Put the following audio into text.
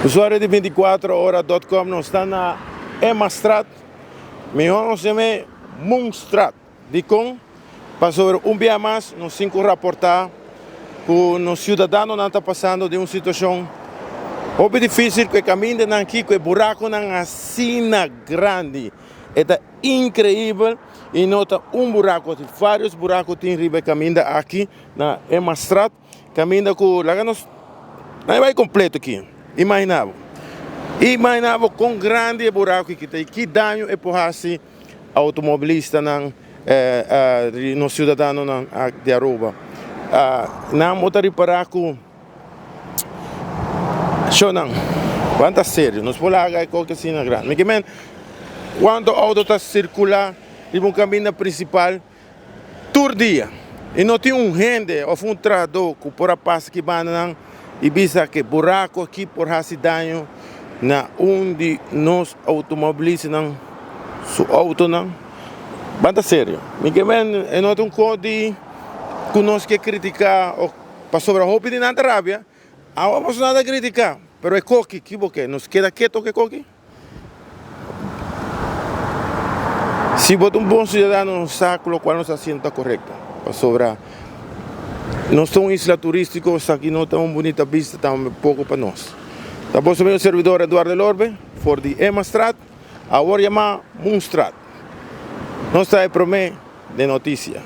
Usuario di 24 ora dot com nos ta na Emmastraat, mihor nos yam'é Moonstraat. Dikon? Pasobra un bia mas nos tin ku raportá ku nos siudadanonan ta pasando den un situashon hopi difísil ku e kamindanan aki, ku e burakonan asina grandi. E ta inkreibel i no ta un burako, tin vários burako tin riba e kaminda aki na Emmastraat. Caminda cu laga nos nan e bay completo aki. Imagina bo. Imagina bo con grandi e buraco aki ta y ki daño e por haci automobilistanan, nos ciudadanonan di Aruba. Nan bo ta ripara cu shownan ban ta serio. Nos por laga e coki asina grandi. Mi ke men cuanto auto ta circula riba un caminda principal. Tur dia y no tin un hende of un trahador cu por a pasa aki bandanan y bisa cu e buraco aki por haci daño na un di nos automobilistanan su autonan. Ban ta serio. Mi ke men e no ta un cos di cu nos ke critica of pasobra hopi di nan ta rabia. Awa pasobra nan ta critica pero e koki kibo ke nos keda keto cu e koki? Si bo ta un bon siudadano nos sa ku lokual nos ta hasiendo ta korekto pasobra nos ta un isla turístiko esaki no ta un bunita bista tampoko pa nos. Ta boso amigo servidor Eduardo Elorbe for di Emmastraat awor yamá Moonstraat. Nos ta e promé den notisia.